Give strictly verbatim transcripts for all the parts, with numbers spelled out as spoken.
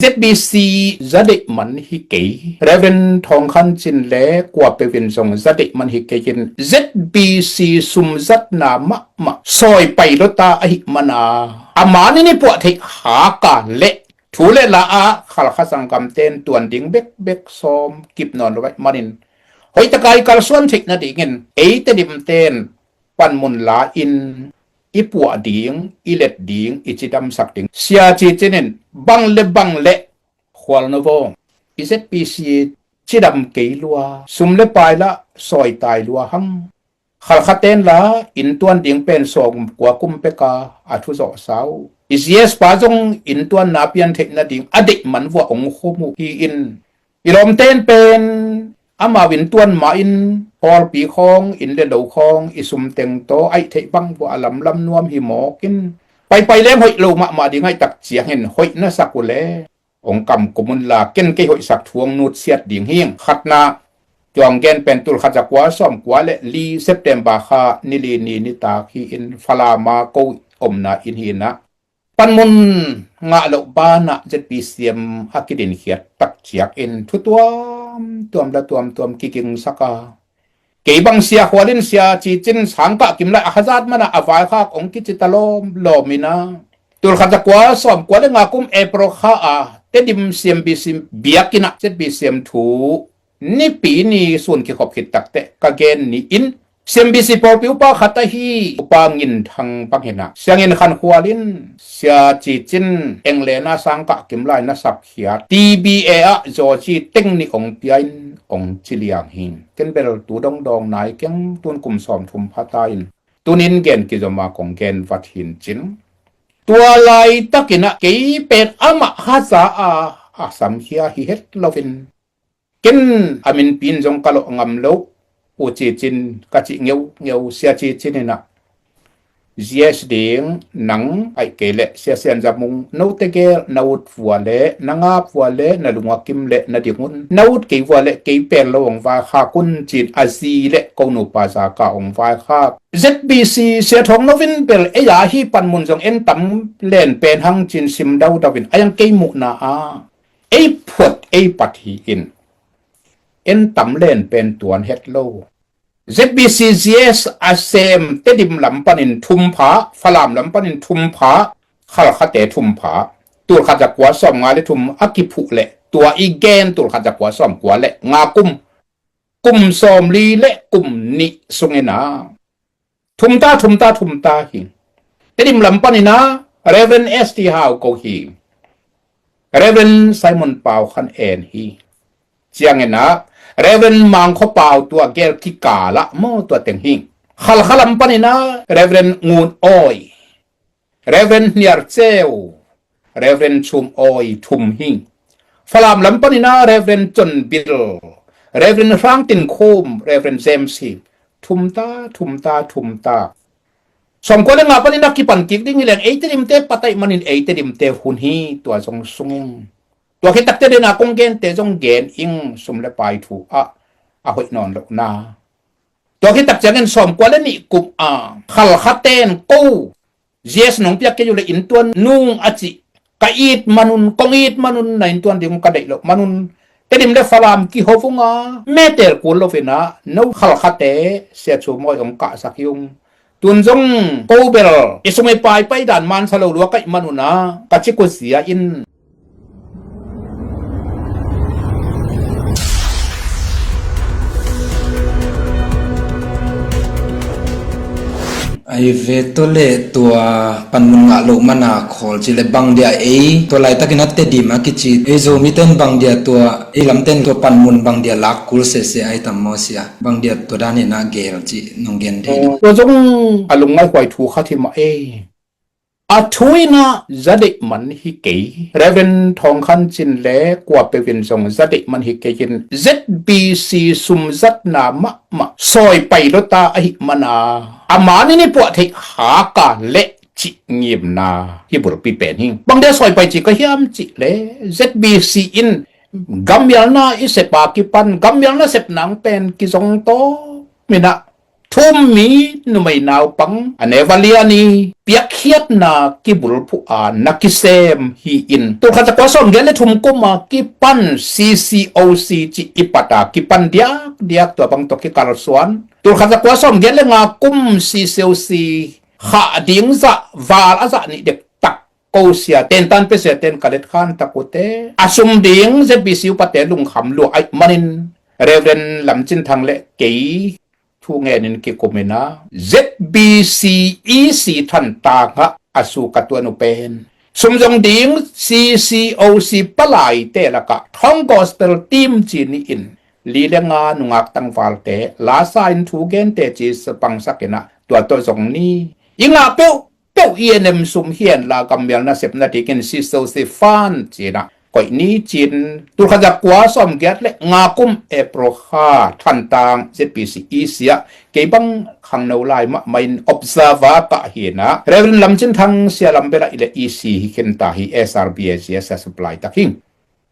Z B C za deih man hi kei. Reverend Thawng Khan Cin le kua peuh in zong za deih man hi kei in, Z B C sumzatna mahmah sawi pai lota ahih mana, a manin i puah theih haka le thu le la ah Khalkha sanggamten tuan ding bekbek sawm kip nawn lo ahih manin, hoihtaka i kalsuan theih nadingin ei Tedim ten panmun la-in i puah ding, i let ding, i cidamsak ding. Sia Ci Cin in bang le bang le khual no vawng, i Z B C cidam kei lua, sum le pai la sawitai lua hang. Khalkha ten la inntuan ding pen sawm kua kum peka a thu zawhsa uh. I Z S pa zong inntuanna pian theih nading a deih man vua hong khum uh hi-in, i lawmten pen amau inntuan mah in pawlpi khawng, inn le lo khawng, i sumteng tawh aih theih bang vua a lamlam nuam hi mawk in, paipai leng hoih lo mahmah ding ahih tak ciangin hoih na sak uh le hong kamkum unla, ken kei hoihsak thu hong nutsiat ding hing. Khatna, tua hong gen pen tulkhat zakua sawmkua le li September kha ni li ni nitak hi-in Falam a ko omna inn hi-in ah, panmun ngah loh banah Z B C M a kidinkhiat tak ciangin thu tuamtuam la tuamtuam kigingsak a, kei bang Sia Khual in Sia Ci Cin sangkah kim lai a hazat mana a vaikhak hong kici ta lawmlawm in ah, tulkhat zakua sawmkua le nga kum April kha a Tedim C M B C biakinn ah Z B C M thu nipi ni sun kikhop khit takteh ka gen ni in, C M B C pawlpi upa khat ahi Upa Ngin Thang bang hi-in ah, Sia Ngin Khan Khual in Sia Ci Cin englena sangkah kim lai na sapkhiat T B A ah zawci teng nih hong pia in hong ci liang hi. Ken bel tu dongdawng nai keng, tun kum sawmthum pha ta in, tunin gen kizom a kong gen vat hi-in cin. Tua laitakin ah kei pen amah haza a a samkhia hi het loin, ken a minpi in zong ka lawh ngam lo, U Ci Cin ka cih ngeungeu, Sia Ci Cin in ah, Z S ding nang ahih kei leh Sia Sian Za Mung, note gel na ut vua le na ngap vua le na lung a kim le na ding un, na ut kei vua le kei pel lo hong vaikhak un, ci-in a zi le ko nupa zaka hong vaikhak. Z B C Sia Thawng No in bel ei a hi panmun zong en tam len pen hang, ci-in sim daudau in, a yang kei muhna ah ei phuat ei pat hi-in en tam len pen tuan het lo. Z B C Z S a sem Tedim lam panin thum pha, Falam lam panin thum pha, Khalkhate thum pha, tulkhat zakua sawmnga le thum a kiphuh le tua i gen tulkhat zakua sawmkua le nga kum, kum sawmli le kum nih sungin ah thum ta, thum ta, thum ta hi. Tedim lam panin ah Reverend S T Hau ko hi. Reverend Simon Pau Khan En hi. Ciangin ah Reverend Mang Khaw Pau, tua gel kikal ah maw, tua teng hi. Khalkha lam panin ah Reverend Ngun Awi, Reverend Hniar Ceu, Reverend Chum Awi thum hi. Falam lam panin ah Reverend Chon Bil, Reverend Hrang Tin Khum, Reverend James hi. Thum ta, thum ta, thum ta. Sawmkua le nga panin ah kipan kik ding hi leng ei Tedimte pat ahih manin ei Tedimte hun hi, tua zong sung ing. Tua khit takteh den a kong gente zong gen ing, sum le pai thu ah a hoih nawn lohna. Tua khit tak ciangin sawmkua le nih kum a Khalkhaten ko Z S nong piak kei uh le inntuan nung a cih, ka it manun, kong it manun, na inntuan ding ka deih loh manun, Tedim le Falam kiho vung a, metel kul loin ah, no Khalkhate Sia Chum Awi hong kahsak hi ung. Tun zong ko bel i sum i pai pai dan mansa lo lua ka hih manun ah ka ci kua zia in. Ai ve, tua le tua panmun ngah loh mana khawl cih le bang dia ei, tua laitakin a Tedim a kici ei Zomiten bang dia tua ei lamten tua panmun bang dia lak kul sese ai tam maw Sia? Bang dia tua danin a gel cih nong gen thei ding? Tua zong a lungngaih huai thu khat hi mah ei. A thu in ah za deih man hi kei. Reverend Thawng Khan Cin le kua peuh in zong za deih man hi kei in, Z B C sumzatna mahmah sawi pai lota ahih mana, a manin i puah theih haka le cih ngimna hi bulpi pen hi. Bang dia sawi pai cih ka hiam cih le, Z B C in gammialna i sep a kipan, gammialna sep nang pen kizong tawm in ah, Thum mi numei naupang a neva lian i piakkhiatna kibulphuh a na kisem hi-in, tulkhat zakua sawmgiat le thum kum a kipan C C O C cih i pat a kipan diakdiak, tua bang tawh kikalsuan. Tulkhat zakua sawmgiat le nga kum C C O C khah ding zah val a zah nih dektak ko sia tentan pe sia ten ka let khan tak uh teh, a sum ding Z B C upate lungkham lua ahih manin Reverend Lam Cin Thang le kei thu ngenin kikum in a, Z B C E C Thantlang ah a su ka tuan uh pen sum zong ding C C O C palaite lakah Thong Gospel Team ci ni-in, li le nga nungak tangvalte lasa in thu gente ci pangsak in a, tua tawh zong ni. I ngah peuh peuh E N M sum hi hen la, gammial nasepna dikin C C O C fund ci-in a koih ni. Cin tulkhat zakua sawmgiat le nga kum April kha Thantlang Z B C E C ah kei bang khangno lai mahmah in observer ka hi-in a, Reverend Lam Cin Thang, Sia Lam Bel ah i le E C hi khin ta hi, S R B A C S a supply tak hi.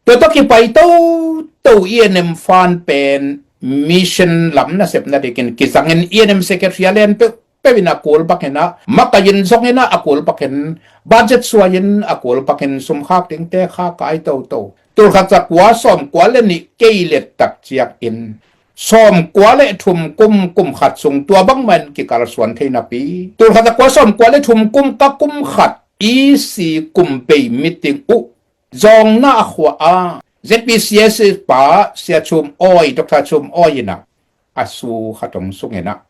Tua tawh kipai toto E N M fund pen mission lam nasepna dikin kizangin E N M secretary a len peuh peuh in a kul bangin a, makai in zongin a, a kul bangin budget suai in a kul bangin sum khak dingte kha kai toto. Tulkhat zakua sawmkua le nih kei let tak ciangin sawmkua le thum kum, kum khat sung tua bangmah in kikalsuan thei napi, tulkhat zakua sawmkua le thum kum ka kum khat E C kum bei meeting uh Zawngna a khua a Z B C S pa Sia Chum Awi, Doctor Chum Awi in a, a su khat hong sung in a,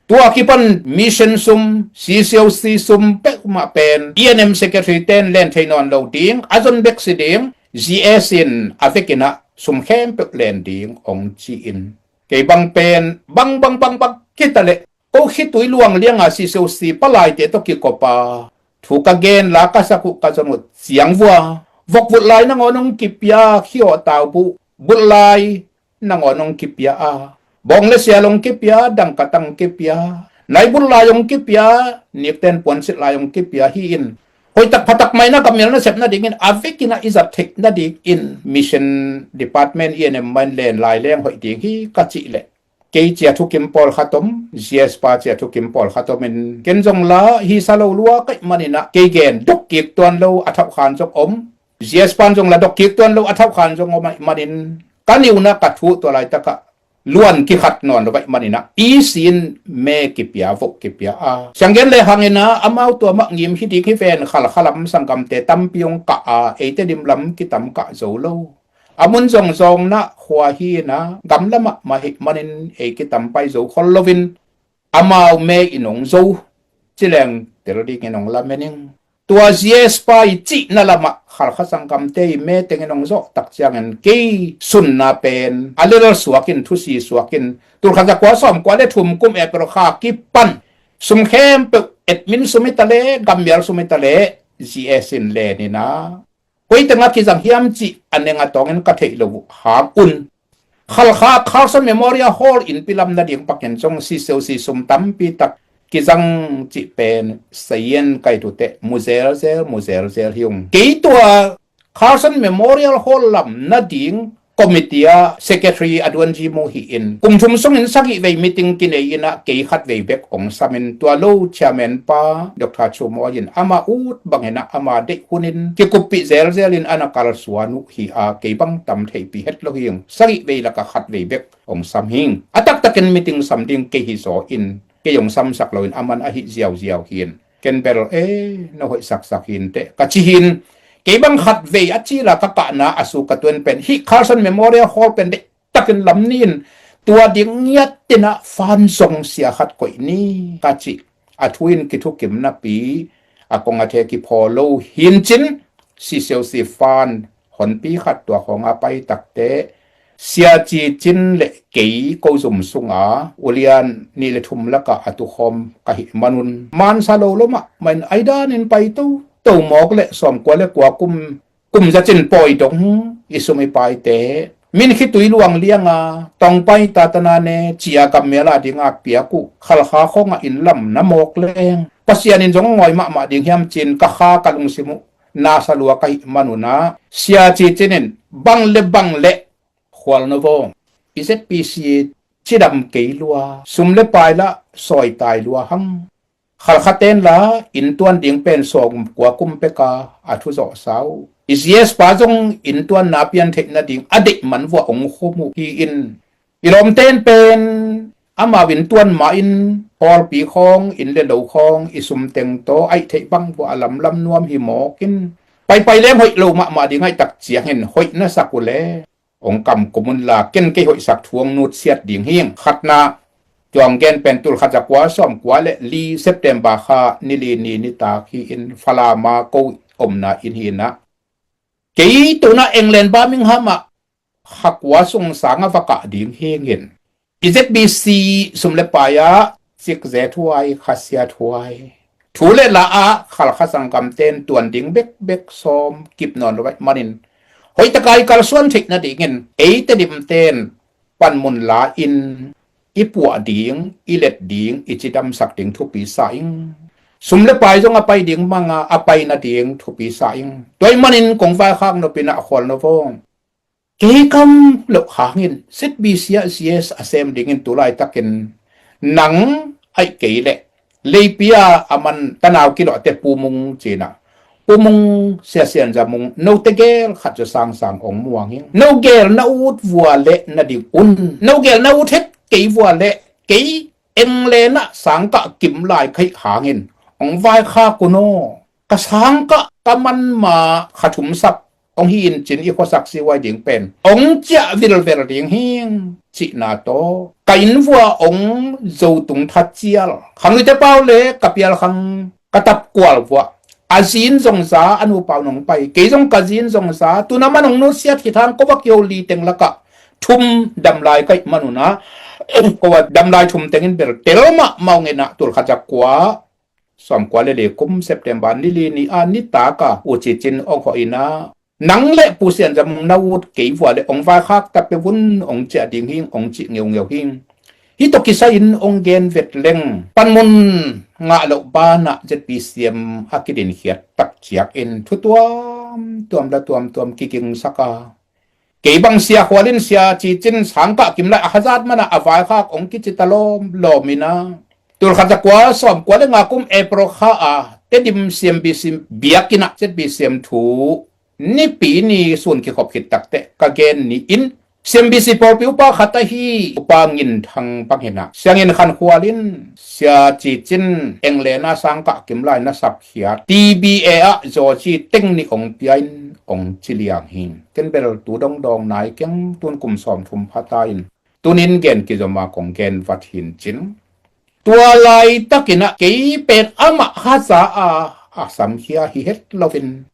tua kipan mission sum, C C O C sum peuhmah pen E N M secretary ten len thei nawn lo ding, a zon bek si ding, G S in a vekin a sum khempeuh len ding hong ci-in, kei bang pen bang bang bang bang kita leh ko khitui luang lianga C C O C palaite tawh kikop a, thu ka gen, la ka sak uh, ka zon uh ciang vua, vok vulh lai nangawn hong kipia, khiawh tau buh, bulh lai nangawn hong kipia a, bawng le sial hong kipia, dangkatang kipia, nai bulh lai hong kipia, nikten puansilh lai hong kipia hi-in, hoihtak phatak mah in a gammial nasepna dingin a vekin a i zat theih nadingin mission department E N M mah in len lai leng hoih ding hi ka cih leh, kei cia thukim pawlkhat om, G S pa cia thukim pawlkhat om in, ken zong la hi sa lo lua ka hih manin a, kei gen dok kik tuan lo a thauhkhan zong om, G S pan zong la dok kik tuan lo a thauhkhan zong om ahih manin, ka niuna ka thu tua laitakah luan kikhat nawn lo ahih manin a, E C in me kipia, voh kipia a, siang gen le hangin a, amau tua mah ngim hi ding hi ven, Khalkha lam sanggamte tampi hong kah a, eite dim lam kitam kah zo lo. A mun zong zawngna khua hi-in a, gamla mahmah ahih manin ei kitam pai zo khol loin, amau me in hong zo, ci leng tel dingin hong lamen ing. Tua G S pa i cihna lamah Khalkha sanggamte i me tengin hong zawh tak ciangin kei sunna pen a lel suak in, thusi suak in, tulkhat zakua sawmkua le thum kum April kha kipan sum khempeuh, admin sum hi ta leh, gammial sum hi ta leh, G S in len in a, koi tengah kizang hiam cih a neng a tawngin ka theih loh uh hang un, Khalkha Carson Memorial Hall innpi lam nading pakin zong C C O C sum tampi tak kizang cih pen sayin kai tute mu zelzel, mu zelzel hi ung. Kei tua Carson Memorial Hall lam nading committee a secretary a duanzi mu hi-in, kum thum sungin sagih vei meeting kinei in a, kei khat vei bek hong samin, tua lo chairman pa Doctor Chum Awi in ama ut bangin a, ama deih hunin kikuppih zelzel in a na kalsuan uh hi a, kei bang tam theihpih het lo hi ung. Sagih vei lakah khat vei bek hong sam hi ing. A taktakin meeting sam ding kei hi zaw in, kei hong samsak loin aman ahi ziauziau hi-in, ken bel e, na hoihsaksak hi inteh ka ci hi-in, kei bang khat vei a cila ka kahna a su ka tuan pen hih Carson Memorial Hall pen deihtakin lam ni-in, tua ding ngiat in a fund zong sia khat koih ni ka cih. A thu in kithukim napi a kong a the kiphaw lo hi-in cin, C C O C fund honpi khat tua khawng a pai takteh, Sia Ci Cin le kei ko zum sunga ulian nih le thum lakah a tukhawm ka hih manun, mansa lo lo mahmah in aidanin pai toto mawk le, sawmkua le kua kum, kum zacin pawi dong i sum i paite, min khitui luang lianga tawngpai tatana ne cia gammial a dinga piak uh Khalkha khawngah inn lam na mawk leng Pasian in zong ngawi mahmah ding hiam cin ka kha ka lungsim uh nasa lua ka hih manun a, Sia Ci Cin in bang le bang le khual no vawng, i Z P C cidam kei lua, sum le pai lah sawitai lua hang. Khalkhaten la inntuan ding pen sawmkua kum peka a thuzawhsa uh. I G S pa zong inntuanna pian theih nading a deih man vua ong khum uh hi-in, i lawmten pen amau inntuan mah in pawlpi khawng, inn le lo khawng, i sumteng tawh aih theih bang vua a lamlam nuam hi mawk in, paipai leng hoih lo mahmah ding aih tak ciangin hoih na sak uh le ong kam kum un la, ken kei hoihsak thu ong nutsiat ding hi. Khatna, tua ong gen pen tulkhat zakua sawmkua le li September kha ni li ni nitak hi-in, Falama ko omna inn hi-in ah, kei tuna England Birmingham ah kha kua sung sangah va kah ding hi-in, i Z B C sum le pai ah cikzet huai, khasiat huai, thu le la ah Khalkha sanggamten tuan ding bekbek sawm kip nawn lo ahih manin, hoihtakai kalsuan theih nadingin ei Tedim ten panmun la-in i puah ding, i let ding, i cidamsak ding thupi sa ing. Sum le pai zong a pai ding manga a pai nading thupi sa ing. Tua ahih manin kong vaikhak nopin ah khual no vong. Kei kam loh hangin Z B C ah G S a sem dingin tu laitakin nang aih kei leh leipi a a man tanau kilawhte Pu Mung ci-in ah, Pu Mung, Sia Sian Za Mung, note gel khat zaw sangsang ong muang ing. No gel na ut vua le na dik un. No gel na ut het kei vua le kei England ah sangkah kim lai kha hih hangin ong vaikhak un aw. Ka sangkah ka man ma kha thum sap ong hi-in cin i khuasak sihuai ding pen ong ciah vilvel ding hi ing cihna tawh, ka inn vua ong zo tung thacial, khangluite pau le ka pial khang ka tapkual vua a zin zongza a nupau nong pai, kei zong ka zin zongza, tuna man ong nusiat hi thang ko va kio li teng lakah thum damlai ka hih man un ah, ko va damlai thum tengin bel tel mahmah ong in ah, tulkhat zakua sawmkua le li kum September ni li ni a nitak a U Ci Cin ong hawh in ah, nang le Pu Sian Za Mung na ut kei vua le ong vaikhak ta peuh un, ong ciah ding hi ing, ong cih ngeungeu hi ing. Hih tawh kisai-in ong gen vet leng, panmun ngah loh banah Z B C M a kidinkhiat tak ciangin thu tuamtuam la tuamtuam kigingsak a, kei bang Sia Khual in Sia Ci Cin sangkah kim lai a hazat man ah a vaikhak ong kici ta lawmlawm in ah, tulkhat zakua sawmkua le nga kum April kha a Tedim C M B C biakinn ah Z B C M thu nipi ni sun kikhop khit takteh ka gen ni in, C M B C pawlpi upa khat ahi Upa Ngin Thang bang hi in ah, Sia Ngin Khan Khual in Sia Ci Cin England ah sangkah kim lai na sapkhiat T B A ah zawzi teng nih ong pia in ong ci liang hi. Ken bel tu dongdawng nai keng, tun kum sawmthum pha ta in, tunin gen kizom a kong gen vat hi-in cin. Tua laitakin ah kei pen amah haza a a samkhia hi het loin,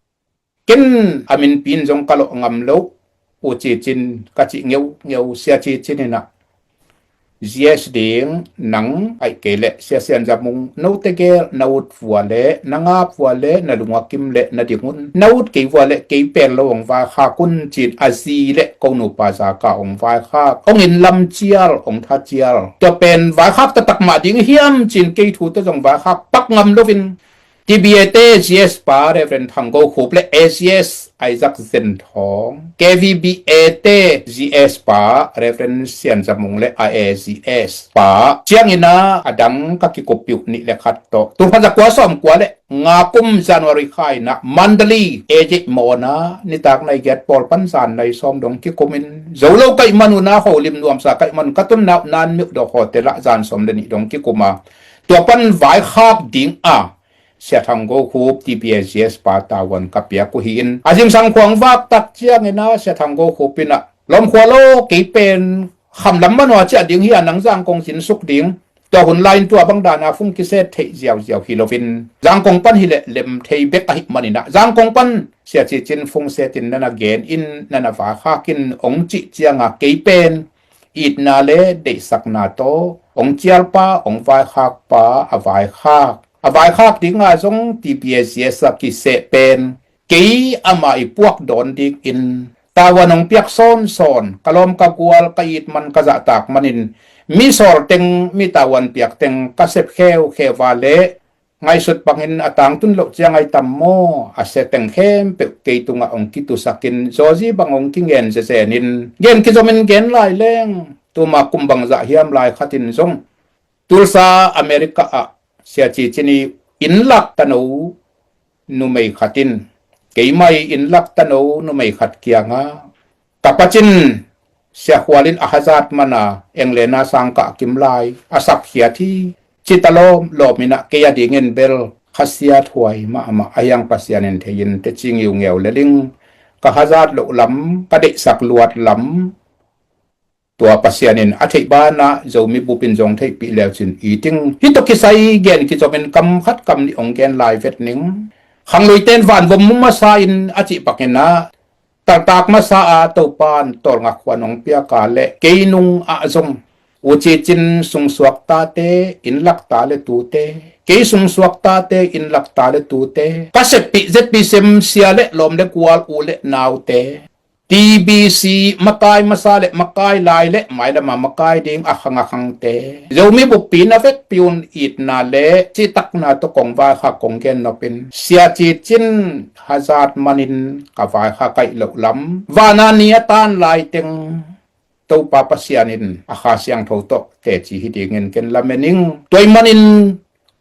ken a minpi in zong ka lawh ngam lo. U Ci Cin ka cih ngeungeu, Sia Ci Cin in ah, G S ding nang aih kei leh Sia Sian Za Mung, note gel na ut vua le na ngap vua le na lung a kim le na ding un. Na ut kei vua le kei pen lo ong vaikhak un, ci-in a zi le ko nupa zaka ong vaikhak, ong inn lam cial, ong tha cial. Tua pen vaikhak taktak mah ding hiam, ci-in kei thu tawh zong vaikhak pak ngam loin, T B A te G S pa Reverend Thang Go Khup le A G S Isaac Zen Thawng, K V B A te G S pa Reverend Sian Za Mung le A A G S pa ciangin ah a dang ka kikuppih uh nih le khat tawh, tulkhat zakua sawmkua le nga kum January kha in ah Mandalay A J Mawna nitak nai giat pawl pan zan nai sawm dong kikumin, zo lo ka hih man un ah, holim nuamsa ka hih man un, ka tunna uh Nan Myo Do hotel ah zan sawm le nih dong kikum a, tua pan vaikhak ding a Sia Thang Go Khup T B A G S pa tavuan ka piak uh hi-in, a zingsang khua ong vak tak ciangin ah Sia Thang Go Khup in ah, lawm Khual aw, kei pen khamlam man uh a ciah ding hi a, nang Zangkong zin suk ding. Tua hun lai-in tua bang dan a phung kiset theih ziauziau hi loin, Zangkong pan hi leh lem thei bek ahih manin ah, Zangkong pan Sia Ci Cin phung set in na na gen in, na na vaikhak in, ong cih ciang a, kei pen itna le deihsakna tawh ong cialpa, ong vaikhakpa a vaikhak, a vaikhak ding a zong T B A G S a kiseh pen kei amah i puak dawn dingin tavuan ong piak sawnsawn, ka lawm ka gual, ka it man ka zahtak manin, mi sawl teng, mi tavuan piak teng ka sep kheukheu a le, ngaihsut bangin a tangtun loh ciang ai tam maw, a sia teng khempeuh kei tungah ong kitusakin, zawzi bang ong kingen zezenin, gen kizomin gen lai leng, Tuma kum bangzah hiam lai khatin zong Tulsa, America ah Sia Ci Cin i inn lak tano numei khatin, keimah i inn lak tano numei khat kiangah, ka pacin Sia Khual in a hazat mana Englena sang kah kim lai a sapkhiat hi, cita lawm lawm inah kei a dingin bel khasiat huai mahmah a hiang Pasian in thei in teci ngiungeu leling, ka hazat loh lam, ka deihsak luat lam, tua Pasian in a theih banah Zomi bupin zong theihpih leucin i ting. Hih tawh kisai gen kizomin kam khat kam nih hong gen lai vet ning. Khangluiten vanvom mu masa in a cih bangin ah, taltak masa a Topan tawlngak khuan hong piaka le kei nung ah zong U Ci Cin sungsuak tate, inn lak ta le tute, kei sungsuak tate, inn lak ta le tute, ka seppih Z B C M sia le lawm le kual u le naute, T B C makai masa le makai lai le mailama makai ding a khang a khangte, Zomi buppi na vekpi un itna le citakna tawh kong vaikhak kong gen nopin, Sia Ci Cin hazat manin ka vaikhak aih loh lam, vana ni a tan laiteng Topa Pasian in a Kha Siangtho tawh teci hi dingin ken lamen ing. Tua ahih manin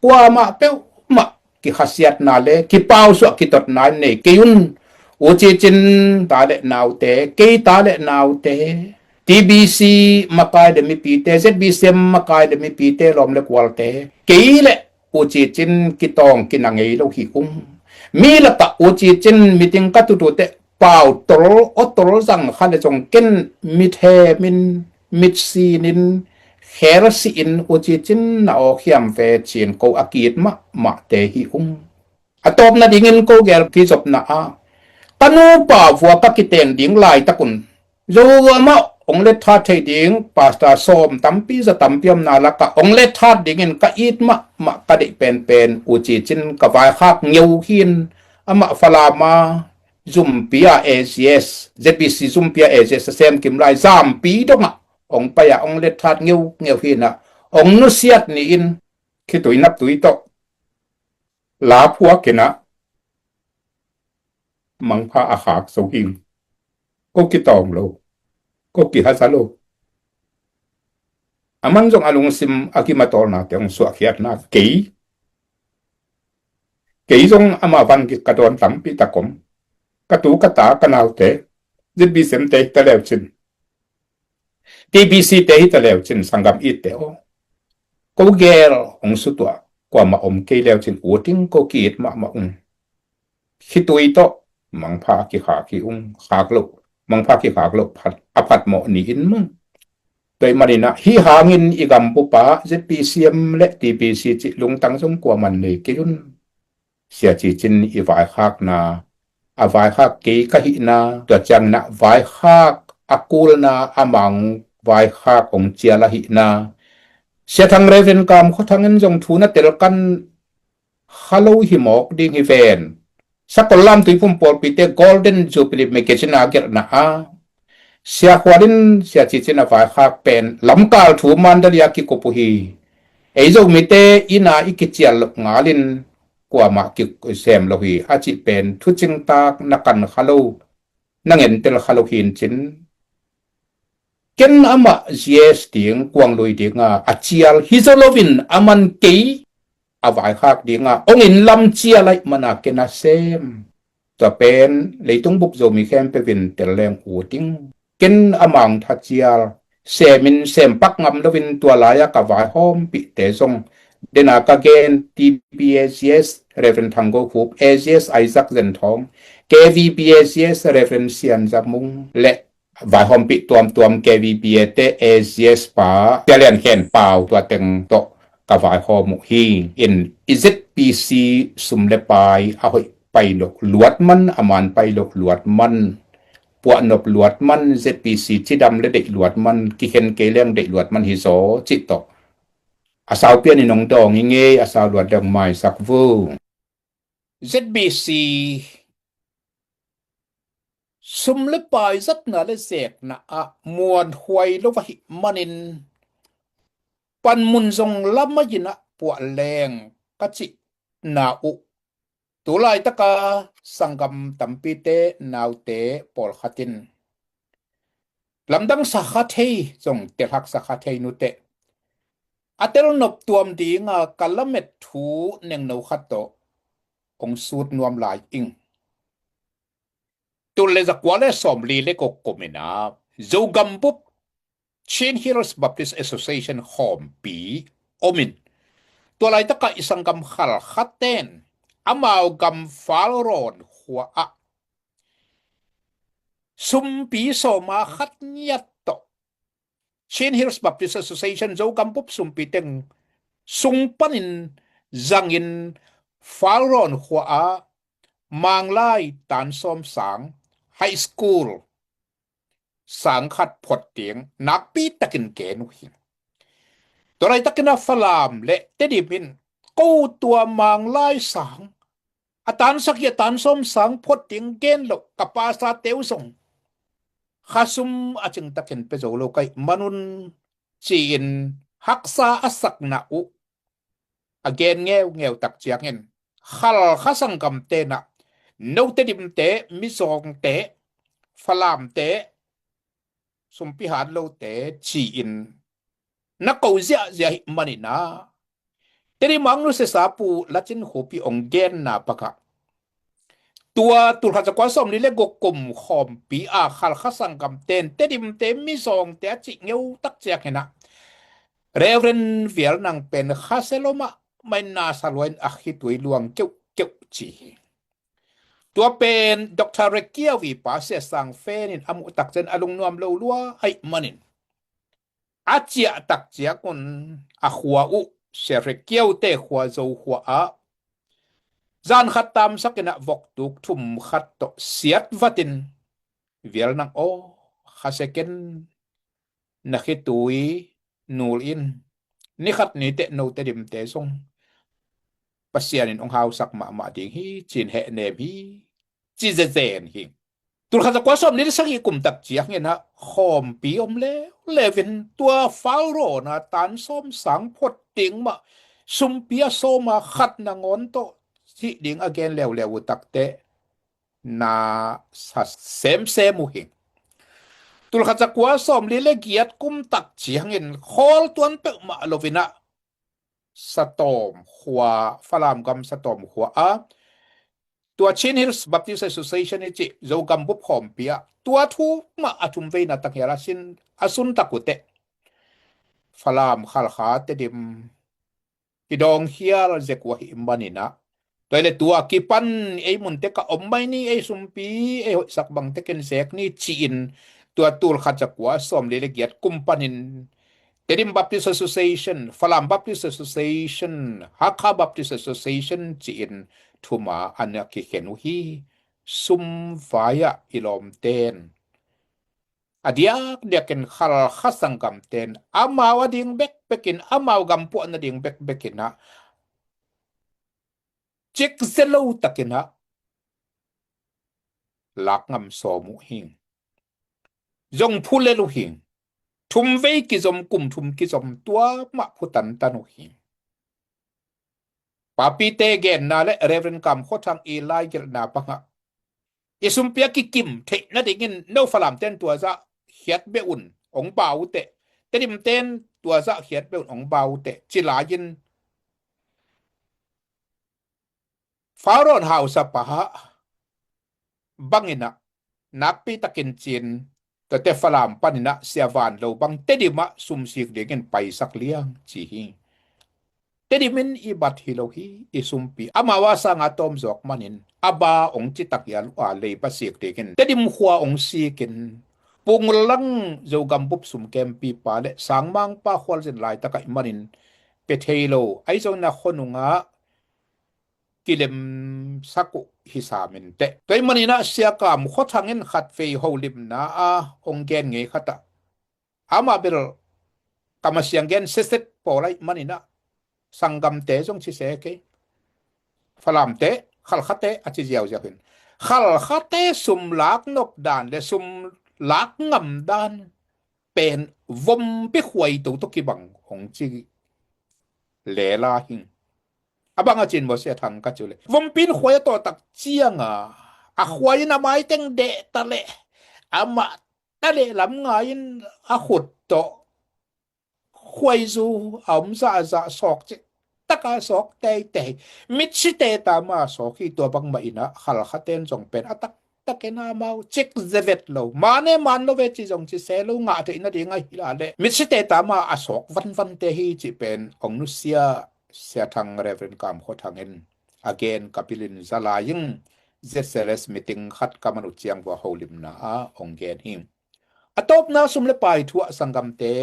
kuamah peuhmah kikhasiatna le kipausuah kitotna in nei kei un. U Ci Cin ta le naute, kei ta le naute, T B C makai le mipite, Z B C M makai le mipite, lawm le kualte, kei le U Ci Cin kitawng kina ngei lo hi ung. Mi lakah U Ci Cin meeting ka tutute pau tol aw tol zang kha le zong ken mithemin, mitsinin, khelsihin U Ci Cin na aw khiam ve cin ko a kiit mahmahte hi ung. A tawpna dingin ko gel kizopna ah ka nupa vua ka kiteng ding laitakun Zo amah hong letthat thei ding pastor sawm tampi za tampi omna lakah hong letthat dingin ka it mahmah ka deih penpen U Ci Cin ka vaikhak ngeu hin, amah Falama zumpi a A G S, Z B C zumpi a A G S a sem kim lai zampi dongah hong pai ah hong letthat ngeu ngeu hinah hong nusiat ni-in khitui naptui tawh la phuak inah mangpha a khak zo hing. Ko kitawng lo, ko kihaza lo. Aman zong a lungsim a kimatawlnate hong suahkhiatna kei, kei zong ama van gik ka dawn tampi takom, ka tu ka ta ka naute, Z B C M te hi ta leucin, T B C te hi ta leucin, sanggam itte aw, ko gel hong sutuah kuamah om kei leucin uting ko kiit mahmah ung. Khitui tawh mangpha kikhak hi ung, khak loh, mangpha kikhak loh phat, a phatmawh ni-in mung. Tua ahih maninah hih hangin i gambupa Z B C M le T B C cih lungtang zong kuaman nei kei un. Sia Ci Cin i vaikhakna, a vaikhak kei ka hihna, tua cianginah vaikhak a kulna a mang vaikhak hong cial ahihna, Sia Thang Reverend Kam Khua Thang in zong thu na telkan kha lo hi mawk ding hi ven. Sakol lamtui pum pawlpite Golden Jubilee Magazine a gelhna a Sia Khual in Sia Ci Cin a vaikhak pen lamkal thu Mandalay a kikup uh hi. Ei Zomite inn a i kicial loh ngalin kuamah kisem lo hi a cih pen thucingtak na kan kha lo, na ngentel kha lo hin cin. Ken amah G S ding, kuang lui dinga a cial hi zaw loin aman kei a vaikhak dinga hong inn lam cial ahih mana ken a sem. Tua pen leitung bup Zomi khempeuh in tel leng ut ing. Ken amah hong thacial, semin sempak ngam loin tua lai-a ka vaihawmpihte zong, dena ka gen T B A G S Reverend Thang Go Khup, A G S Isaac Zen Thawng, K V B A G S Reverend Sian Za Mung le vaihawmpih tuamtuam K V B A te, A G S pa Sia Lian Khen Pau, tua teng tawh ka vaihawm uh hi. In i Z B C sum le pai a hoih pai loh luat man, a man pai loh luat man, puahnop luat man, Z B C cidam le deih luat man, kikhen kei leng deih luat man hi zaw cih tawh a sau pianin hong dawng hi ngei, a sau luat deuh maisak vu. Z B C sum le pai zatna le zekna ah muanhuai lo ahih manin panmun zong lam a inah puah leng ka cihna uh tu laitaka sanggam tampite naute pawlkhat in lamdang sakha thei zong telhak sakha thei nuteh a telnop tuam dinga ka lamet thu nengno khat tawh hong sut nuam lai ing. Tul le zakua le sawmli le guk kum inah Zogam bup Chin Hills Baptist Association khawmpi omin, tua laitakah i sanggam Khalkhaten amau gam Falrawn khua ah sumpi sawma khat ngiat tawh Chin Hills Baptist Association Zogam bup sumpi teng sung panin zangin Falrawn khua ah Manglai tan sawm sang high school sang khat phot ding nakpi takin gen uh hi. Tua laitakin a Falam le Tedim in ko tua Manglai sang a tan sagih a tan sawm sang phot ding gen loh ka pastor te uh zong khasum a cingtakin pia zo lo ka hih manun ci-in haksa a sakna uh a gen ngeungeu tak ciangin Khalkha sanggam tenah no Tedimte, Mizawngte, Falamte, sumpi hat lote ci-in na ko ziahziah hih maninah Tedim a hong nusiasa Pu Lacin Khupi hong genna bangah tua tul khat zakua sawmli le guk kum khawmpi a Khalkha sanggam ten Tedimte, Mizawngte a cih ngeu tak ciangin ah Reverend Vial Nang pen khasia lua mahmah in nasa lua in a khitui luang keuhkeuh ci hi. Tua pen Doctor Rekiau i pa Sia Sang Fen in a muh tak ciang a lungnuam lo lua ahih manin a ciah tak ciangun a khua uh Sia Rekiau te khua Zo khua ah zan khat tamsak inah voktuk thum khat tawh siat vatin Vial Nang aw, khasia ken, na khitui nul in, ni khat ni teh no Tedimte zong Pasian in hong hausak mahmah ding hi ci-in hehnem hi ci zezen hi. Tul khat zakua sawmli le sagih kum tak ciangin ah khawmpi om leuleu in tua Falrawn a tan sawm sang phot ding mah sumpi a sawma khat nangawn tawh hih ding a gen leuleu uh tak teh na sa semsem uh hi. Tul khat zakua sawmli le giat kum tak ciangin khawl tuan peuhmah lo inah Satawm khua, Falam gam Satawm khua a tua Chin Hills Baptist Association i cih Zogam bup khawmpi ah tua thu mah a thum veina tanghial a sin a sun tak uh teh Falam, Khalkha, Tedim kidawng khial zek uh ahih maninah tua hi le tua kipan ei munte ka om mai ni, ei sumpi ei hoihsak bangte ken zek ni ci-in tua tul khat zakua sawmli le giat kum panin Tedim Baptist Association, Falam Baptist Association, Hakha Baptist Association ci-in thuma an a kikhen uh hi. Sum vai-ah i lawmten a diakdiakin Khalkha sanggamten amau a ding bekbekin, amau gampuahna ding bekbekin ah cikze lo takin ah lak ngam sawm uh hi. Zong phulel uh hi. Thum vei kizom, kum thum kizom, tua mah phutantan uh hi. Papite genna le Reverend Kam Khua Thang i laigelhna bangah i sumpi a kikim theih nadingin no Falamten tua zah khiat beh un hong bau uh teh, Tedimten tua zah khiat beh un hong bau uh teh ci lai-in Faro in hausapa bangin ah nakpi takin ci-in tuate Falam panin ah Sia Van Lo bang Tedim ah sumsik dingin paisak liang ci hi. Tedim in i bat hi lo hi, i sumpi. Amau a sanga tawm zawk manin a ba hong citak hial uh a, leiba sik dingin Tedim khua hong sikin Pu Ngul Lang Zogam bup sumkempipa le sangmangpa khualzin laitak ahih manin pia thei lo, ahi zongin a khuanungah kilemsak uh hi sam inteh. Tua ahih manin ah Sia Kam Khua Thang in khatvei holimna a hong gen ngei khat ah, amah bel kamasiang gen setset pawl ahih manin ah sanggamte zong ci se kei, Falamte, Khalkhate a ci ziauziau hin, Khalkhate sum lak nop dan le sum lak ngam dan pen vompi khuai toto kibang hong ci lela hing. A bang a cin maw Sia Thang ka ci uh leh, vompi in khuai a tawh tak cianga a khuai in a maiteng deh ta leh amah ta leh lam ngai in a khut tawh khuaizu a om zahzah sawk cih taka sawk teitei. Mitsite tama sawk hi. Tua bangmah inah Halkha ten zong pen a taktakin amau cik zevet lo, mane man lo ve ci zong ci se lo, ngah theih nading ahi la leh mitsite tama a sawk vanvante hi cih pen ong nusia Sia Thang, Reverend Kam Khua Thang in a gen ka pilin za lai ing. Z C L S meeting khat ka man uh ciang vua holimna ah ong gen hi. A tawpna sum le pai thu ah sanggamte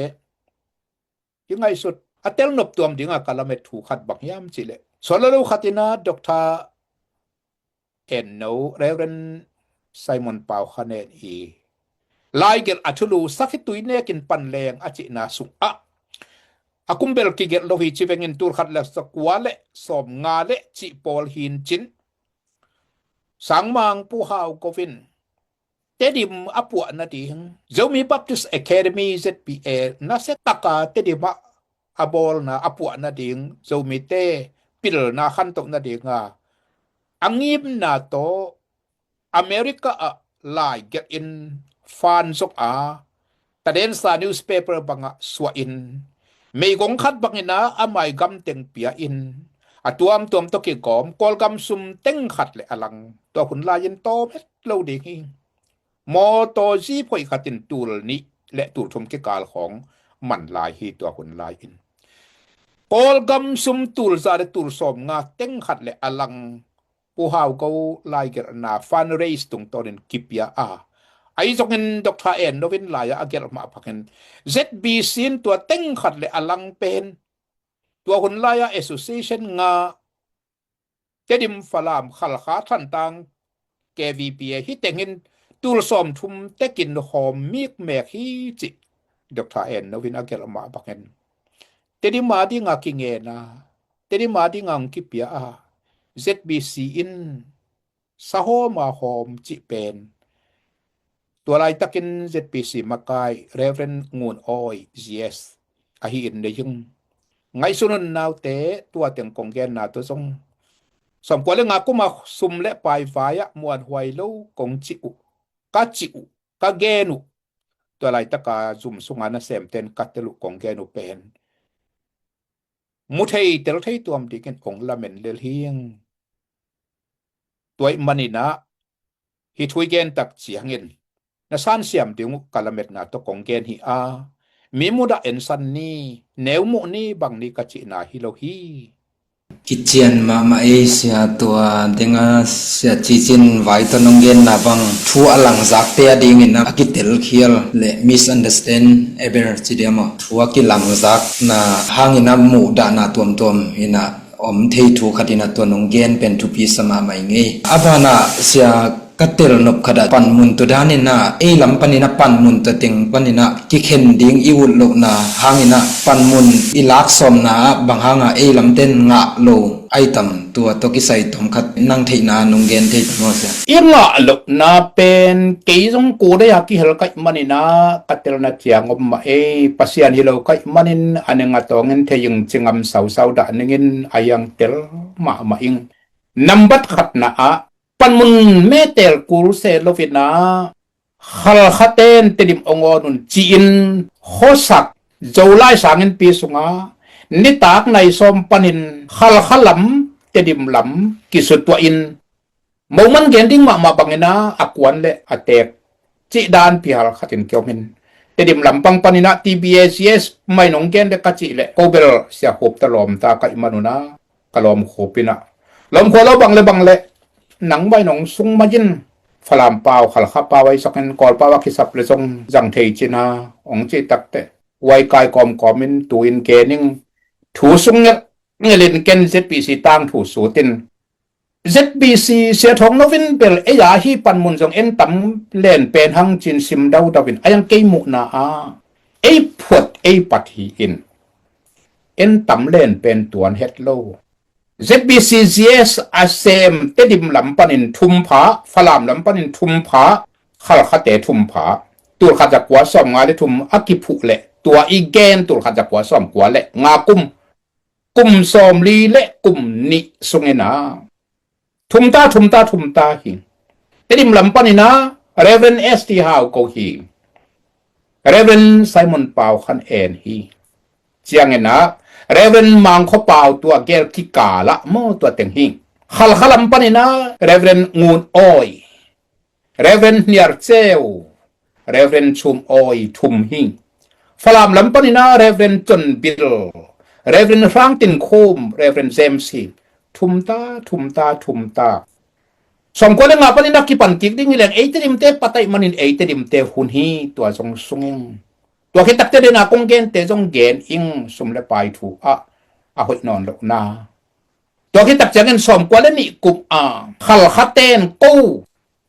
i ngaihsut a tel nop tuam dinga ka lamet thu khat bang hiam cih leh, sual lo khat inah Doctor En No, Reverend Simon Pau Kha Nen i laigelh a thulu Sakhi Tui Nekin Pan Leng a cihna sungah a kumbel kigelh lo hi. Ci vengin tul khat le zakua le sawmnga le cih pawl hin cin Sangmang Pu Hau Ko in Tedim a puah nading, Zomi Baptist Academy, Z B A, nasia taka Tedim ah a bawlna a puah nading, Zomite pilna khantoh nadinga a ngimna tawh America ah laigelh in fan zong a, tadensa newspaper bangah suah in, meigong khat bangin ah a mai gam teng pia in, a tuamtuam tawh kigawm, Kawlgam sum teng khat le a lang, tua hun lai-in tawm het lo ding hi. Mawtaw zi phoih khatin tul nih le tul thum kikal khawng man lai hi. Tua hun lai-in Kawlgam sum tul za le tul sawmnga teng khat le a lang Pu Hau Ko laigelhna fundraise tungtawnin kipia a, ahi zongin Doctor En No in lai-ah a gelh mah bangin Z B C in tua teng khat le a lang pen tua hun lai-ah association nga, Tedim, Falam, Halkha, Thantlang, K V P A, hih tengin tul sawmthum tekin hawm mikmek hi cih Doctor En No in a gelh mah bangin Tedim a dinga kingena, Tedim a dinga hong kipia a, Z B C in sahawm a hawm cih pen tua laitakin Z B C makai Reverend Ngun Awi G S ahi in nei ing. Ngaihsun un naute, tua teng kong genna tawh zong sawmkua le nga kuma sum le pai vai-ah muanhuai lo kong cih uh, ka cih uh, ka gen uh, tua laitaka zum sunga nasemten ka tel uh kong gen uh pen mu thei tel thei tuam dingin ong lamen lel hing. Tua ih maninah hih thu i gen tak ciangin na sansiam ding uh ka lametna tawh kong gen hi a, mi mudah ensan ni, neu muh ni bang ni ka cihna hi lo hi. Kician mahmah ei sia, tua dinga sia cicin vai tawh nong genna bang thu a langzakte a dingin a kitelkhial le misunderstand aber ci diam aw, thu a kilangzakna hangin a muhdahna tuamtuam inah om thei thu khat inah tua nong gen pen thupi sa mahmah i ngei. A banah sia ka tel nop khatah panmun tua daninah ei lam paninah panmun tua teng paninah kikhen ding i ut lohna hanginah panmun i laksawmna ah bang hanga ei lamten ngah lo ai tam, tua tawh kisai tom khat nang theihna nong gen thei tam aw sia. I ngah lohna pen kei zong kudei a kihel kaih maninah ka telna ciang om mah ei, Pasian hi lo kaih manin a ning a tawngin thei ing, cingam sausau dah ningin a hiang tel mahmah ing. Nambat khatna ah panmun metel kul se lovinah Halkhaten Tedim ong awn un ci-in khuasak Zolai sangin pi sunga nitak nai sawm panin Halkha lam, Tedim lam kisutuahin moman gen ding mahmah bangina a kuan le a teek cih dan pi halkhatin kiomin Tedim lampang paninah T B A C S mai nong gen le ka cih le ko bel sia khup ta lawm ta kaih manuna ka lawm khup inah lawm khua lo bang le bang le nang mai nong sung mai in Falam pau, Halkha pau, ahi sakin Kawl pau a kisap le zong zang thei cina ong cih takteh huai kai kawmkawmin tu-in gening thu sung ngelh ngelhin ken Z B C tangthu sutin Z B C sia thawng novin bel ei a hi panmun zong en tam len pen hang cin sim daudauin a hiang kei muhna a ei phuat ei pat hi in en tam len pen tuan het lo. Z B C Z S a sem Tedim lam panin thum pha, Falam lam panin thum pha, Halkhate thum pha, tulkhat zakua sawm nga le thum a kiphuh le tua i gen tulkhat zakua sawm kua le nga kum, kum sawm li le kum nih sungina thumta, thumta, thumta hi. Tedim lam panina Reverend S T Hau ko hi. Reverend Simon Pau Khan En hi. Ciangin ah Reverend Mang Khaw Pau, tua gel kikal ah maw, tua teng hi. Khalkha lam panin ah Reverend Ngun Awi, Reverend Hniar Ceu, Reverend Chum Awi, thum hi. Falam lam panin ah Reverend Chon Bil, Reverend Hrang Tin Khum, Reverend James hi. Thum ta, thum ta, thum ta. Sawmkua le nga panin ah kipan kik ding hi leng, ei Tedim te pat ahih manin ei Tedim te hun hi, tua zong sung ing. Tua khit tak ciangin ah kong gente zong gen ing, sum le pai thu ah a hoih nawn lohna. Tua khit tak ciangin sawmkua le nih kum a Khalkha ten ko,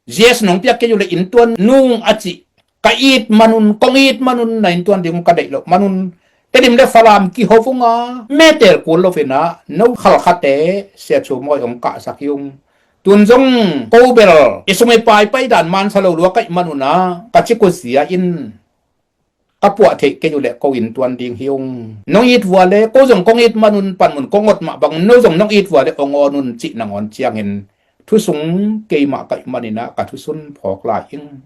G S nong piak kei uh leh inntuan nung a cih, ka it manun, kong it manun, na inntuan ding uh ka deih loh manun, Tedim le Falam kiho vung a, metel kul loin ah no Khalkha te Sia Chum Awi hong kahsak hi ung. Tun zong ko bel i sum i pai pai dan mansa lo lua ka hih manun ah ka cik uh zia in ka puah theih kei uh leh ko inntuan ding hi ung. Nong it vua le ko zong kong it manun, panmun kong ot mah bang, no zong nong it vua le hong awn un, cih nangawn ciangin thu sung keimah ka hih manin ah ka thusun phawk lai ing.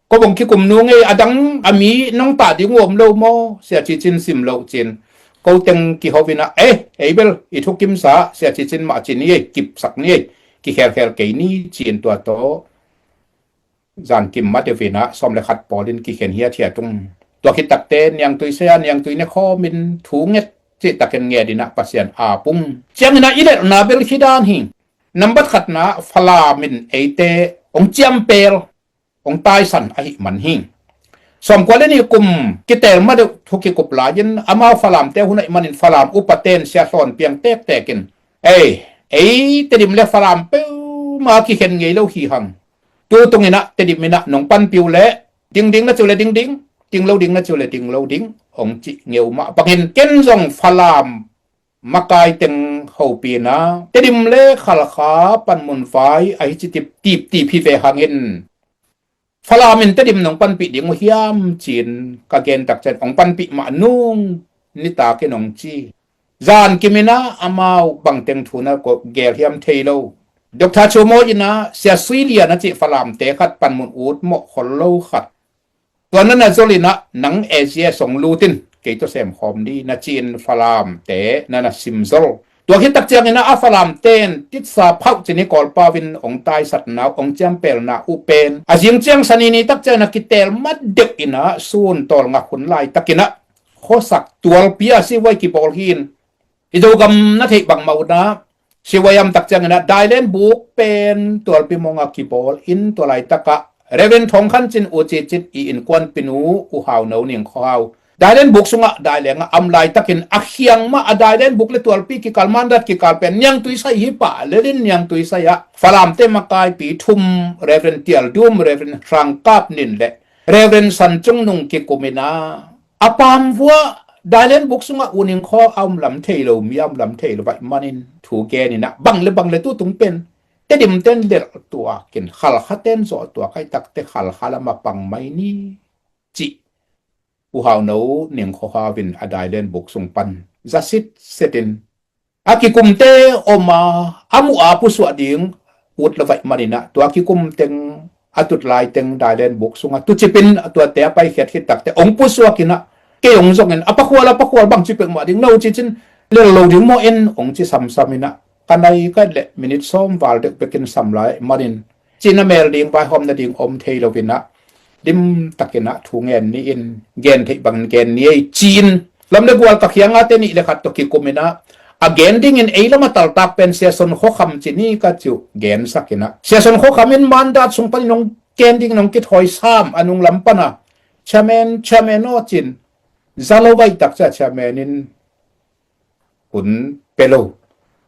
Ko bang kikum nung ei, a dang a mi nong tah ding uh om lo maw, Sia Ci Cin sim loh cin. Ko teng kiho in ah, eh, ei bel i thukimsa Sia Ci Cin mah ci ni ei, kipsak ni ei, kikhelkhel kei ni, ci-in tua tawh zan kim ma deuh in ah sawm le khat pawlin kikhen hiathiat ung. Tua khit takte niangtui saya, niangtui ne khawmin thu nget cihtakin nget in ah Pasian ap ung. Ciangin ah i lelhna bel hi dan hi. Nambat khatna, Falam in eite hong ciampel, hong taisan ahih man hi. Sawmkua le nih kum kitel ma deuh thu kikup lai-in amau Falamte hun ahih manin Falam upaten sia hlawn piang tektek in, ei, ei Tedim le Falam peuhmah kikhen ngei lo hi hang. Tu tung in ah Tedim in ah nong panpih uh leh dingding na ci uh leh dingding, ding lo ding na ci uh leh ding lo ding, hong cih ngeu mah bangin ken zong Falam makai teng hopih in ah Tedim le Khalkha panmun vai ahi ci tiptip hi ve hangin, Falam in Tedim nong panpih ding uh hiam, ci-in ka gen tak ciang hong panpih mah nung, nitak in hong ci. Zan kim in ah amau bangteng thu na ko gel hiam thei lo. Doctor Chum Awi in ah Sia Sui Lian a cih Falamte khat panmun ut mawh khol lo khat, tua na na zol in ah nang A G S hong lut in kei tawh sem khawm ni, na ci-in Falamte na na sim zol. Tua khit tak ciangin ah a Falamten titsa phauh ci ni, Kawlpau in hong taisatna uh, hong ciampelna uh pen a zing ciang Sani ni tak ciangin ah kitel ma deuh in ah sun tawlngak hun laitakin ah khuasak tualpi ah sivuai kibawl hi in, i Zogam na theih bang mah un ah sivuai am tak ciangin ah Dailen buk pen tualpi mawng ah kibawl in, tua laitak ah Reverend Thawng Khan Cin, U Ci Cin i innkuanpinu, U Hau No Ning Khaw Hau, Dailen buk sungah daileng ah a om laitakin a khiang mah a Dailen buk le tualpi kikal, mandat kikal pen niangtui sai hi pah lel in, niangtui sai ah Falamte makaipi thum, Reverend Tial Dum, Reverend Hrang Kap Nin le Reverend San Cung Nung kikum in ah a pamvua Dailen buk sungah U Ning Khaw a om lam thei lo, mi a om lam thei lo ahih manin thu gen in ah bang le bang le tu tung pen Tedim ten lelh tuak in, Khalkha ten zawh tuak ahih takte Khalkha lam ah pang mai ni, cih U Hau No Ning Khaw Hau in a Dailen buk sung pan za sitset in, a kikumte om a, a muh a pusuah ding ut lo ahih manin ah tua kikum teng, a tut lai teng Dailen buk sungah tucip in, a tuate a paikhiat khit takte hong pusuak in ah kei hong zong in, a pakhual, a pakhual, bangci peuhmah ding, no ci cin, lel lo ding maw en, hong ci samsam in ah ka nai ka et leh minit sawm val deuh bekin sam lai ahih manin, cina mel ding, vaihawm nading om thei lo in ah dim takin ah thu ngen ni in, gen theih bangin gen ni ei, ci-in lam le gual ka khiang a te nih le khat tawh kikum in ah a gen dingin ei lam a taltak pen Sia Son Khaw Kham ci ni ka ci uh gensak in ah, Sia Son Khaw Kham in mandat sung panin hong gen dingin hong kithawi sam a nung lam pan a, chairman, chairman aw cin za lo vaih tak ciang chairman in hun pe lo.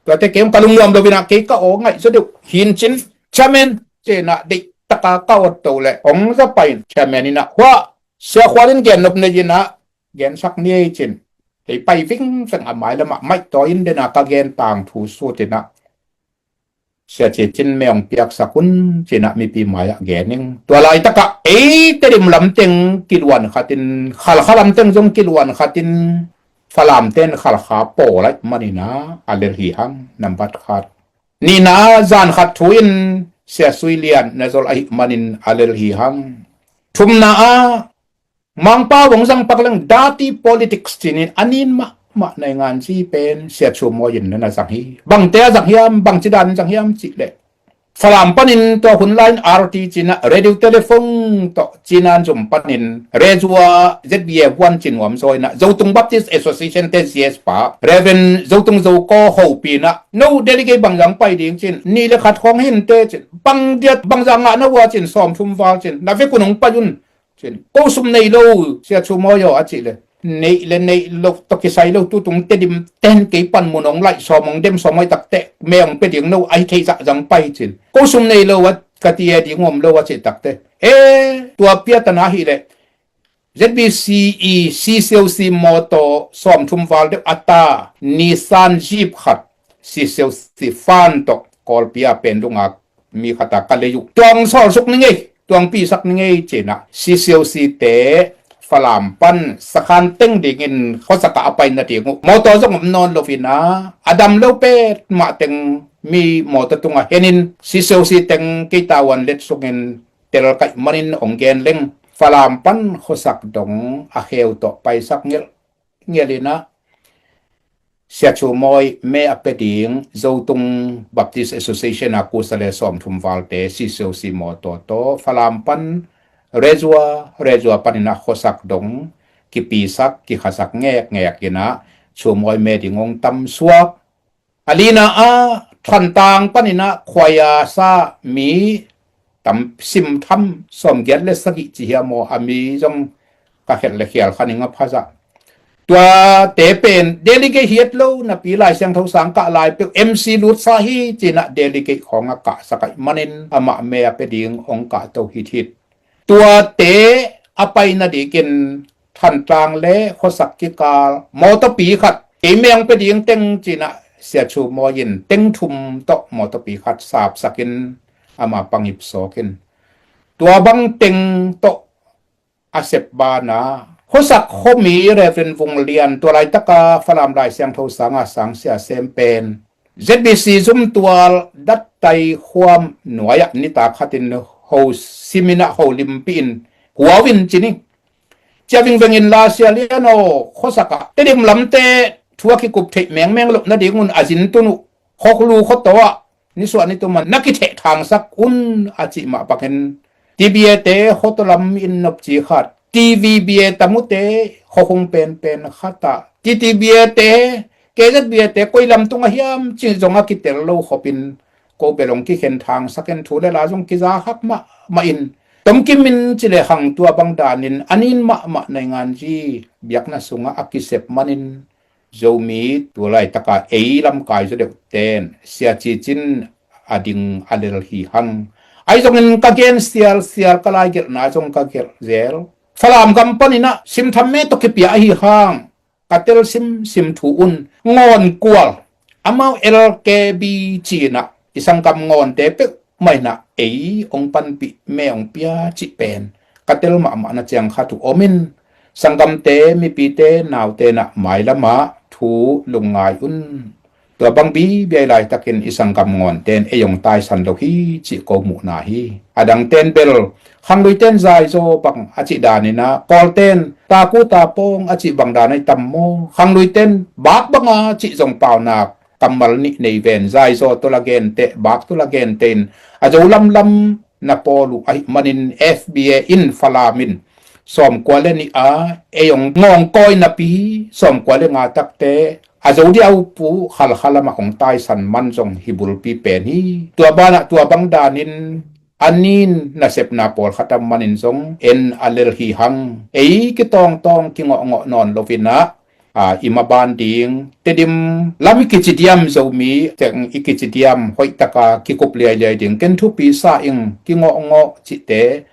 Tuate kei hong ka lungnuam lo in ah kei ka aw ngaih zaw deuh hi in cin, chairman, ci-in ah deih taka ka awt to leh hong za pai in chairman in ah, hua, Sia Khual in gen nop nei in ah gensak ni ei cin, kei pai vingveng a mai lam ah maihtawi in den a ka gen tangthu sut in ah, Sia Ci Cin me hong piaksak un, ci-in ah mipi mai ah gen ing. Tua laitak ah ei Tedim lam teng kiluan khat in, Khalkha lam teng zong kiluan khat in, Falamten Khalkha pawl ahih manin ah a lel hi hang, nambat khat. Nihna ah zan khat thu in Sia Sui Lian na zol ahih manin a lel hi hang. Thumna ah Mangpau hong zang pak leng dirty politics cinin a nin mahmah naingan ci pen Sia Chu Mawi in na na zang hi. Bangte a zang hiam, bangci danin zang hiam cih leh, Falam panin tua hun lai-in R T cinah radio telephone tawh cinan zum panin Rezua Z B A huan ci nuam zaw inah Zotung Baptist Association te Z S pa Reverend Zotung Zoko hopih inah no delegate bangzah pai ding cin, nih le khat khawng hinte cin, bang diat bangzah ngah na uh a cin, sawmthum val cin, na vekun hong pai un cin, ko sum nei lo, Sia Chu Mawi aw a cih le, neih le neih lo tawh kisai lo, tutung Tedim ten kei pan mun hong laih sawm hong dem sawm hoi takteh me hong pia ding no ahi theih zahzah pai cin, ko sum nei lo a ka ti e, ding om lo a cih takteh, e, tua piatana hi le Z B C i C C O C mawtaw sawmthum val deuh a ta Nissan Jeep khat C C O C fan tawh Kawlpi a pen dungak mi khata ka lei uh, tuang sawlsuk ni ngei, tuang pisak ni ngei cinah C C O C te Falam pan sakhan teng dingin khuasakah a pai nading uh mawtaw zong om nawn lo inah a dam lo pet mah teng mi mawtaw tungah henin C C O C teng kei tavuan let sungin tel kaih manin hong gen leng, Falam pan khuasak dong a kheu tawh paisak ngelh ngelh inah Sia Chu Mawi me a pia ding Zotung Baptist Association a kusa le sawmthum valte C C O C mawtaw tawh Falam pan Rezua, Rezua paninah khuasak dong kipisak, kikhasak ngekngek inah Chu Mawi me ding hong tam suak. A lina ah Thantlang paninah khuaia sa mi tam, simtham sawmgiat le sagih ci hiam aw, a mi zong ka khelh le khial kha ning a phazah. Tuate pen delegate hi et lo napi Lai Siangtho sang kah lai peuh M C lutsa hi cinah delegate khawng a kahsa kaih manin amah me a pia ding hong kahto hithit. Tuate a pai nadikin Thantlang le khuasak kikal mawtawpi khat kei me hong pia ding teng cinah Sia Chu Mawi in teng thum tawh mawtawpi khat sapsakin ama pangip sawkin, tua bang teng tawh a sep bana khuasak khuami Reverend Vung Lian, tua laitaka Falam Lai Siangtho sanga sangsia sem pen Z B C zumtual dattai khuam nuai-ah nitak khatin ho siminah ho limpihin huau in cini. Cia vingvengin la Sia Lian aw, khuasakah Tedim lamte thu a kikup theih mengmeng loh nadingun a zintun uh khoklu khuataw ah nisuah nituman na kitheh thangsak un a cih mah bangin T B A te khuataw lam in nopci khat, T V B A tamute khuakhung penpen khatah, T T B A te, K Z B A te koi lam tungah hiam cih zong a kitel lo khopin ko bel hong kikhen thangsakin thu le la zong kizakhak mahmah in tomkim in ci le hang tua bang danin a nin mahmah naingan zi biakna sungah a kisep manin Zomi tu laitaka ei lamkai zaw deuh ten Sia Ci Cin a ding a lel hi hang. Ahi zongin ka gen sialsial, ka laigelhna zong ka gelh zel. Falam gam paninah simtham me tawh kipia ahi hang ka tel simsim thu un ngawn kual, amau L K B cinah i sanggam ngawnte peuh mah inah ei hong panpih me hong pia cih pen ka tel mahmahna ciang khat uh omin, sanggamte, mipite, naute nah mailamah thu lungngai un. Tua bang bibiai laitakin i sanggam ngawnten ei hong taisan lo hi cih ko muhna hi. A dangten bel khangluiten zaizaw bang a cih daninah Kawlten taku tapawng a cih bang dan ahi tam maw? Khangluiten bak banga cih zong paunak kammal nih nei ven, zaizaw tawh la genteh, bak tawh la genteh in a zo lamlam na pawl uh ahih manin F B A in Falam in sawmkua le nih a ei hong ngawngkawi napi sawmkua le nga takte a zo diau pu khalkhalamah hong taisan man zong hi bulpi pen hi. Tua banah tua bang danin a nin nasepna pawlkhat a manin zong en a lel hi hang. Ei kitawngtawng kingawhngawh nawn lovinah a, i maban ding Tedim lam i kicidiam, Zomi teng i kicidiam hoihtaka kikup liailiai ding ken thupi sa ing, kingawhngawh cihte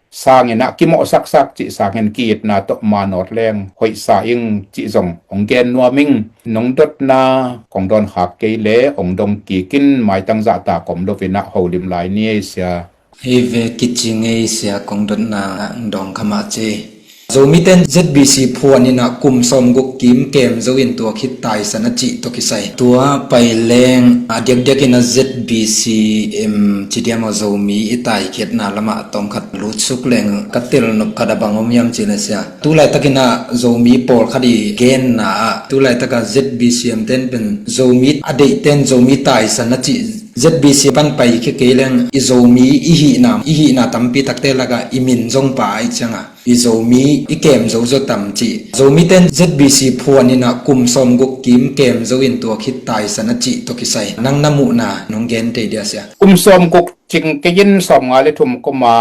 sanginah kimawhsaksak cih sangin ki-itna tawh manawt leng hoihsa ing cih zong hong gen nuam ing. Nong dotna kong dawnkhak kei le hong dong kikin maitang zahtak om lovinah holim lai ni ei sia. Hei ve, kici ngei sia, kong dotna hong dawng kha mah ci. Zomite'n Z B C phuan in ah kum sawmguk kim kem zo in tua khit taisan a cih tawh kisai. Tua pai leng a diakdiak in ah Z B C em ci diam aw, Zomi i taikhiatna lamah tawmkhat lutsuk leng ka telnop khat a bang om hiam cih leh sia, tu laitak in ah Zomi pawlkhat i genna ah tu laitak a Z B C em te'n pen Zomi a deihten Zomi taisan a cih, Z B C pan paikhia kei leng i Zomi i hihna, i hihna tampi takte lakah i min zong pha ahih ciangah i Zomi i kem zo zaw tam cih. Zomite'n Z B C phuan in ah kum sawmguk kim kem zo in tua khit taisan a cih tawh kisai nang na muhna nong gen thei dia sia? Kum sawmguk cing kei in, sawmnga le thum kum a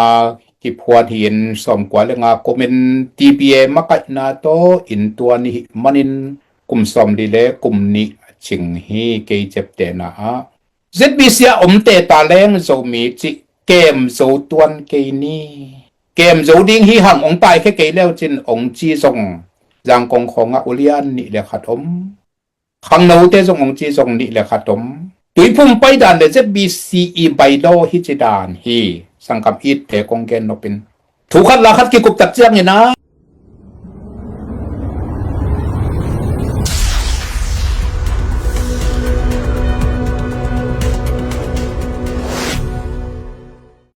kiphuan hi in, sawmkua le nga kum in T B A makaihna tawh inntuan i hih manin kum sawmli le kum nih a cing hi. Kei ciaptehna ah Z B C a omte ta leng Zomi cih kem zo tuan kei ni. Kem zo ding hi hang, hong taikhia kei leu cin hong ci zong Zangkong khawngah ulian nih le khat om. Khangnote zong hong ci zong nih le khat om. Tuiphum paidan le Z B C i bylaw hi ci dan hi. Sanggam itte kong gen nop in, thu khat la khat kikup tak ciangin ah